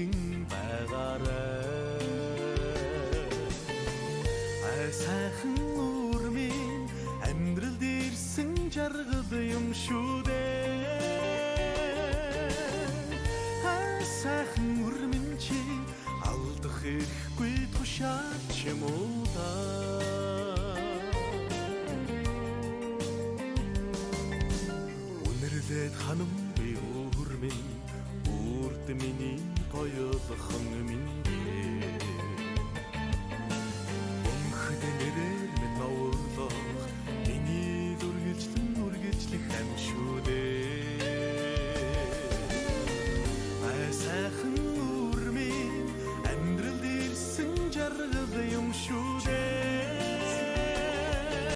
нэгэн байгаарай. Ай сайхан үрмийн амьдралд ирсэн жаргал юм шүү дээ. Ай сайхан үрмэн чи алдах эрхгүй тушаач юм уу да. Үнэрлээд ханам би үрмэн үрд миний гоёлхон минь дээ. Өмхөд нэрээр минь новлох миний үргэлжлэн үргэлжлэх ам шүү дээ. Ай сайхан үрмэн амьдралд ирсэн жаргал юм шүү дээ.